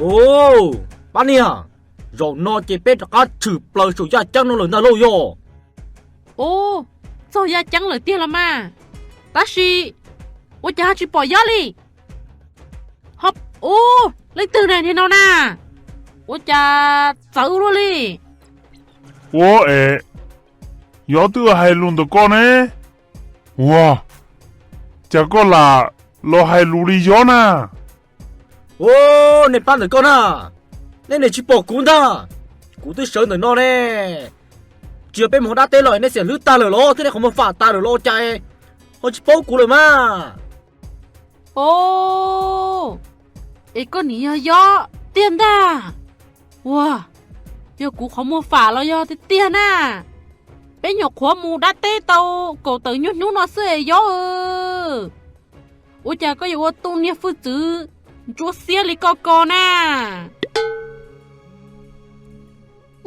Ub, pab niag, zaum no ces peb rov qab tshwm plaws saum yaj ceeb no lawm ntag lauj yog. Ub, txog yaj ceeb lawm tiag los mas, tab sis ua cas ho tsis pom Yob li? Ub, leej twg ne niag no na? Ua cas txawv ua luaj li? Ua es, Yob twb hais lus ntawm koj ne. Ua cas koj lam los hais lus li Yob na? Ub, nej pab ntawm koj na, nej niam tsis pom kuv ntag. Kuv twb sawv ntawm no ne, tsis yog peb mus dab teb los nej xiam hlwb tag lawm los thiab nej qhov muag fam tas lawm los ua cas ho tsis paub kuv lawm mas? Ub, es koj nim yog Yob tiag ntag. Ua, yog kuv qhov muag fam los yog tiag tiag na. Peb nyuam qhuav mus dab teb tau kaum tawm nyuag hnub no xwb es Yob. Ua cas koj yuav ua tus niag hwj txwv ntsuab xiab li koj ko na?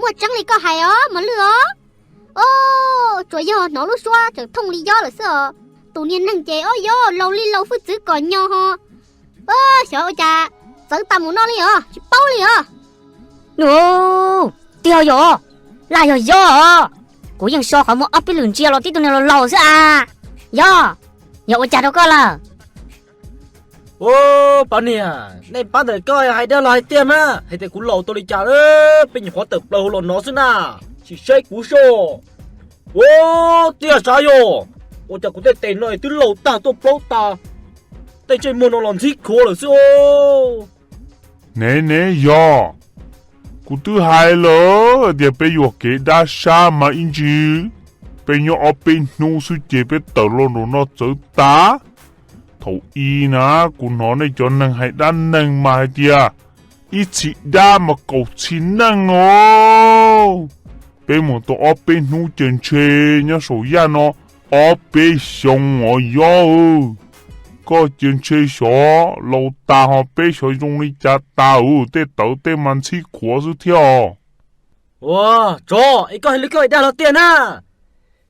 Muaj tseeb li koj hais os mos lwj os. Os, tsuas yog hnov lub suab tseem thooj li Yob lawm xwb os. Tus niag neeg ces ob Yob laus li laus hwj txwv kom nyo ho. Xyov ua cas txawv tas mus no li os, tsis paub li os. Nws, tiag yog, laj yog Yob os. Kuv yeej so qhov muag ob peb lwm ntsia los tib tug niag laus laus xwb a. Yob, yog ua cas rau koj lawm? Ub, pab niag, nej pab ntawm koj hais dag los hais tiag mas hais tias kuv laus tau li cas, peb nyuam qhuav tawm plaws hauv los no xwb na, sim saib kuv soj. Ub, tiag sav yog, ua cas kuv tej tes no twb laus tag tuaj plaub tas, tej ntsej muag no los ntxhib khuav lawm xwb os. Nev nev yog, kuv twb hais lawm tias peb yuam kev dab sab mas ib ntsis, peb nyob ob peb hnub xwb ces peb tawm los nraum no txawv tas. Thaum ub na, kuv hnov nej cov neeg hais dab neeg mas hais tias ib txhis dab mas kaum txhis neeg no. Peb mus tau ob peb hnub ces ntshe nyob saum yaj no ob peb xyoo os Yob. Koj ces ntshe xyov laus tas ho peb xyov zoo li cas tas, tej tawv tej mas ntxhib khuav xwb thiab os. Ua, tsov, es koj hais li koj hais dag los tiag na.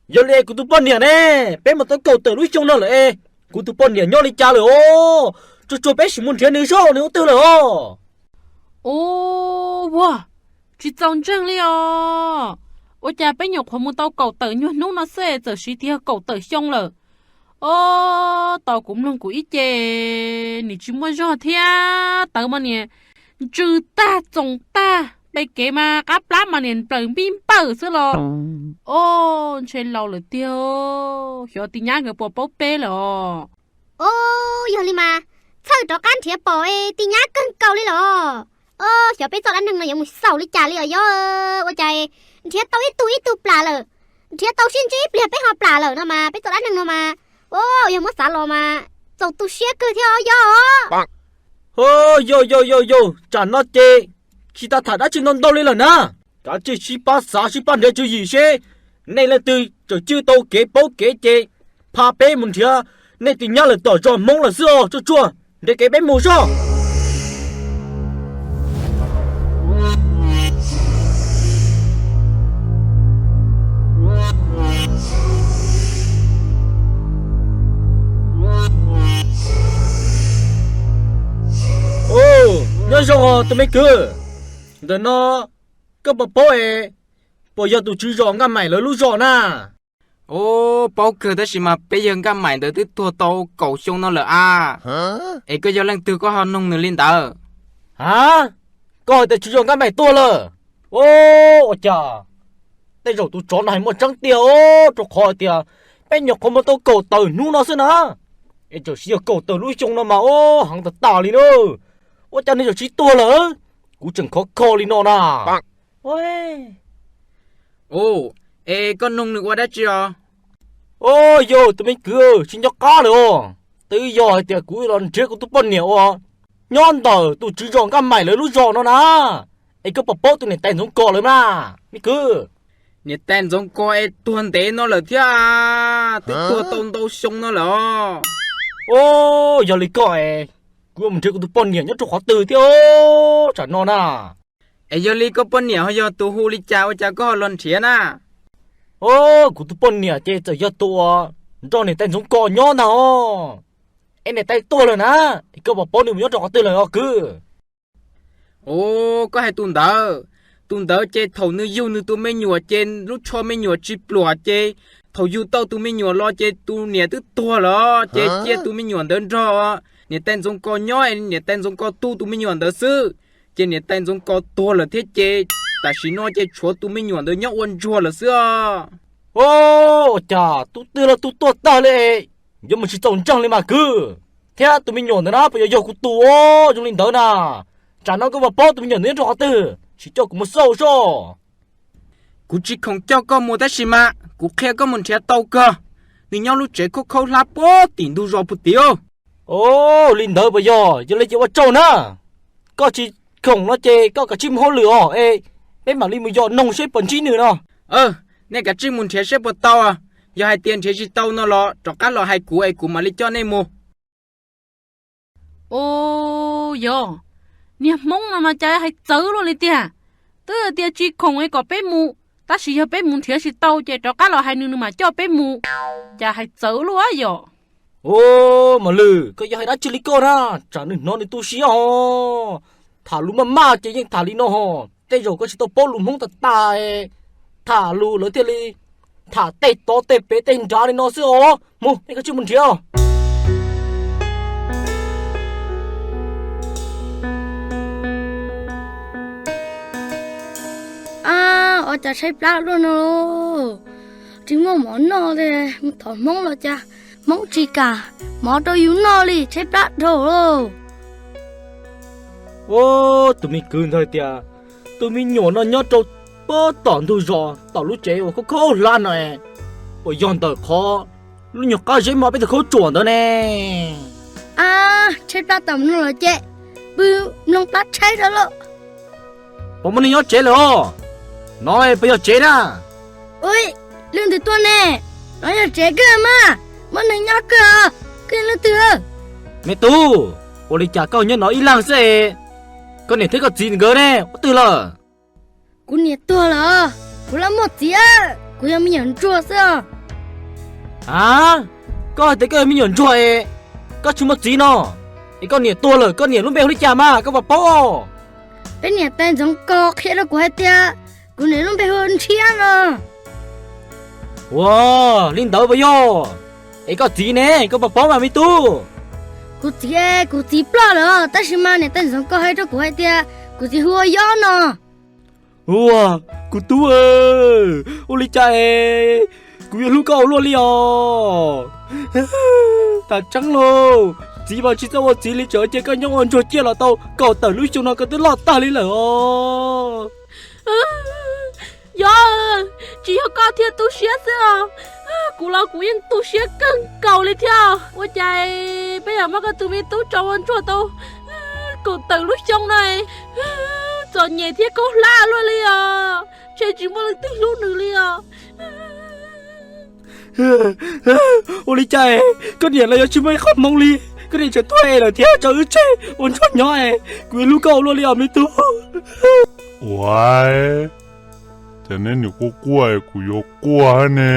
Yog li kuv tus poj niam ne, peb mus tau kaum tawm lub xyoo no lawm es kuv tus poj niam nyob li cas lawm os? Tsuag tsuag peb sim mus nrhiav nws zoj nws ua twg lawm os. Ua, tsis txaus ntseeg li os. Ua cas peb nyuam qhuav mus tau kaum tawm nyuag hnub no xwb txawm siv tiag kaum tawm xyoo lawm. Os, tau kuv mloog kuv ib ce, nim tsis muaj zog thiab, tawv mas niam ntsws tag txoos tag, pe kev mas qab plab mas niam nplawm npij npawj xwb los. Os, ntshe laus lawm tiag, xyov tis nyab nkawd puas paub peb lawm os. Os, yog li mas txhawj rov qab nrhiav pom tis nyab kawg nkaus li los. Os, xyov peb txoj dab neeg no yuav mus xaus li cas li os Yob. Ua cas nrhiav tau ib tug ib tug plam lawm, nrhiav tau sib ntsib ib pliag peb ho plam lawm no mas peb txoj dab neeg no mas, os, yog muab xav los mas txaus tu siab kawg thiab Yob os. Yog yog yog yog, tsam no ces tsis tas tham dab tsi ntau ntau li lawm na. Kav tsij sib pab xav sib pab nrhiav tswv yim seb nej leej twg tseem cwj tau kev paub kev ces pha peb mus nrhiav nej tus nyab lawm tom zos Hmoob lawm xwb os. Tsuag tsuag, nrhiav kev peb mus zog. Nyob zoo tus me kwv, ntawm no koj puas paub es puas yog tus tswv zos Nkaj Maim lawv lub zos na? Ub, paub kawg tab sis mas peb yawg Nkaj Maim ntawd twb tuag tau kaum xyoo no lawm a. Es koj yog leej twg koj ho noog nws li ntawd? Ha, koj hais tias tswv zos Nkaj Maim tuag lawm? Ua cas tej zaum tus tsov no hais muaj tseeb tiag os, rau qhov hais tias peb nyuam qhuav mus tau kaum tawm hnub no xwb na, es txawm siv yog kaum tawm lub xyoo no mas ub heev tas tas li na. Ua cas nws txawm siv tuag lawm? Kuv tseem khov kho li no na. Ub, es koj noog nws ua dab tsi os? Ub, yog tus me kwv tsis nco qab lawm os. Twb yog hais tias kuv los nrhiav kuv tus poj niam uas nyob ntawm tus tswv zos Nkaj Maim lawv lub zos no na. Es koj puas paub tus niam tais Ntxoov Kos lawm na, me kwv? Niam tais Ntxoov Kos es tuag ntev no lawm thiab, twb tuag tau ntau xyoo no lawm os. Ub, yog li koj es kuv yuav mus nrhiav kuv tus poj niam nyob rau qhov twg thiab tsam no na? Es yog li koj poj niam ho yog tus hu li cas ua cas koj ho los nrhiav na? Ub, kuv tus poj niam ces txawm yog tus uas nrog niam tais Ntxoov Kos nyob ntag os. Es niam tais tuag lawm na, es koj puas paub nws mus nyob rau qhov twg lawm os kwv? Ov, koj hais tus ntawd. Tus ntawd ces thaum nws yug nws tus me nyuam ces lub tsho me nyuam tsis pluam ces thaum yug tau tus me nyuam los ces tus niam twb tuag lawm ces cia tus me nyuam ntawd nrog niam tais Ntxoov Kos nyob, niam tais Ntxoov Kos tu tus me nyuam ntawd xwb. Ces niam tais Ntxoov Kos tuag lawm thiab ces tam sim no ces tshuav tus me nyuam ntawd nyob ua ntsuag lawm xwb os. Ua cas tub twg los tub tuaj tag li, yuav mus tsis txaus ntseeg li mas kwv. Thiab tus me nyuam ntawd na puas yog yog kuv tus os? Zoo li ntawd na, tsam no koj puas paub tus me nyuam ntawd nyob rau qhov twg, tsis coj kuv mus xauj soj. Kuv tsis khoom coj koj mus tab sis mas kuv qhia koj mus nrhiav tau kawg. Nws nyob lub tsev khaub khaub hlab puag tim ntug zos puag tim. Ua li ntawd puas yog? Yog li ces ua tsaug na. Koj tsis khoom no ces koj kav tsij mus hauj lwm os es peb mam li mus yos noog seb puas ntsib nws no. Nej kav tsij mus nrhiav seb puas tau. Yog hais tias nrhiav tsis tau no los rov qab los hais kuv es kuv mam li coj nej mus. Ua, yog, niag Hmoob no mas cas hais txawv luaj li tiag. Twb tias tsis khoom es kom peb mus, tab sis yog peb mus nrhiav tsis tau ces rov qab los hais nws, nws mam coj peb mus. Cas hais txawv luaj yom. Ua, Mos Lwm, koj yog hais dab tsi li koj na? Tsam nws hnov nws tu siab ho. Tham lus maj maj ces yeej tham li no ho. Tej zaum koj tsis tau paub lus Hmoob tas tas, tham lus lawv thiaj li tham tej tod tej pem tej nrad li no xwb os. Mus, nej kav tsij mus nrhiav. Ab, ua cas tshaib plab luaj no, tsis muaj mov noj li. Mus thov Hmoob los cas Hmoob tsis kam, mov rau yus noj li, tshaib plab dhau lauj. Ua, tus me kwv ntawd tias tus me nyuam no nyob rau puag tom ntug zos tom lub tsev uas khaub khaub hlab no, puas yog ntawm qhov lub nyuag qab zeb mos peb tus khaub tsuam ntawd ne? Ab, tshaib plab tas no los ces pw mloog plab tshaib rau lauj. Puas muaj neeg nyob tsev lawm os? No puas yog tsev na? Ui, leej twg tuaj ne? No yog tsev kawg mas, muaj neeg nyob kawg. Koj yog leej twg? Me tub, ua li cas koj nyob no ib leeg xwb? Koj niam thiab koj txiv nkawd ne, ua twg lawm? Kuv niam tuag lawm, kuv lawv muaj txiv, kuv yog me nyuam ntsuag xwb. A, koj hais tias koj yog me nyuam ntsuag es koj tsis muaj txiv no, es koj niam tuag lawm, koj niam lub npe hu li cas mas koj puas paub? Peb niam tais Ntxoov Kos qhia rau kuv hais tias kuv niam lub npe hu Ntshiab no. Ua, li ntawd puas yog? Es koj txiv ne, koj puas paub mas me tub? Kuv txiv, kuv txiv ploj lawm, tab sis mas niam tais Ntxoov Kos hais rau kuv hais tias kuv txiv hu ua Yob no. Ua, kuv tub, ua li cas es kuv yuav hlub koj ua luaj li os? Tas tseeb lauj, txiv mas tsis txawj ua txiv li, tseem cia koj nyob ua ntsuag ciaj los tau kaum tawm lub xyoo no koj twb loj tag li lawm os. Yob, tsis yog koj thiaj tu siab xwb os, kuv los kuv yeej tu siab kawg nkaus li thiab. Ua cas peb yuav muab koj tus me tub tso ua ntsuag tau kaum tawm lub xyoo no, txom nyem thiab khaub hlab luaj li os, ntshe tsis muaj leej twg hlub nws li os. Ua li cas koj niam los yuav tsis muaj ib qho hmoov li, koj niam tseem tuag es lawm thiab tso wb tseg ua ntsuag nyob es, kuv yuav hlub koj ua luaj li os me tub. Ua, cas neb nim quaj quaj es kuv yuav quaj ne?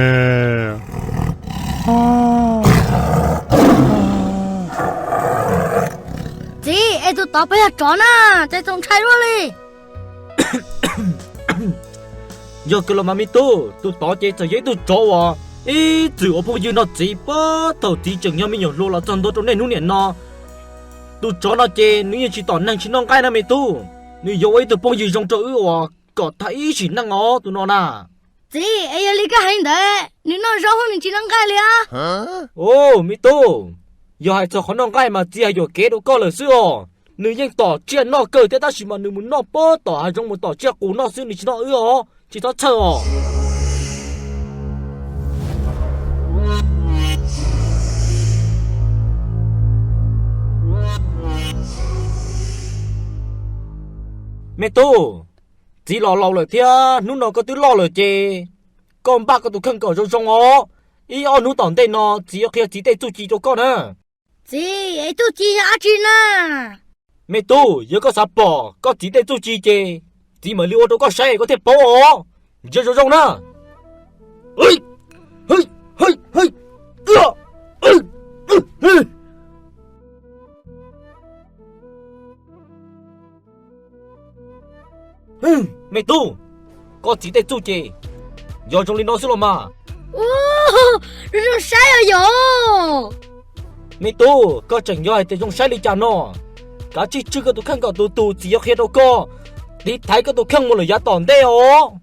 Txiv, es tus tod puas yog tsov na, cas txaus ntshai luaj li? Yog kawg los mas me tub, tus tod ces txawm yog ib tug tsov uas ib txwm ua phooj ywg nrog txiv puag thaum txiv tseem yog me nyuam hluas los txog ntua rau niaj hnub niam no. Tus tsov no ces nws yeej tsis tom neeg tsis noj nqaij na me tub, nws yuav ua ib tug phooj ywg zoo rau wb uas kom tag ib sim neej os tus no na. Txiv, es yog li koj hais ntawd, nws noj zaub nws tsis noj nqaij li os? Ua, me tub, yog hais txog qhov noj nqaij mas txiv hais yuam kev rau koj lawm xwb os. Nws yeej tom tsiaj noj kawg thiab tab sis mas nws mus noj puag tom hav zoov mus tom tsiaj qus noj xwb, nws tsis noj wb os, tsis txhob txhawj os. Me tub, txiv los laus lawm thiab hnub no koj twb loj lawm ces koj npaj koj tus kheej kom zoo zoo os. Ib ob hnub tom ntej no txiv yuav qhia txiv tej txuj ci rau koj na. Txiv, es txuj ci yog dab tsi na? Me tub, yog koj xav pom koj txiv tej txuj ci ces txiv mam li ua rau koj saib koj thiaj paub os. Ntsia zoo zoo na. Me tub, koj txiv tej txuj ces yog zoo li no xwb los mas. Ua, zoo saib os yom. Me tub, koj tseem yog hais tias zoo saib li cas no? Kav tsij tswj koj tus kheej kom tus tus txiv yuav qhia rau koj tiv thaiv koj tus kheej mus lawm yav tom ntej os.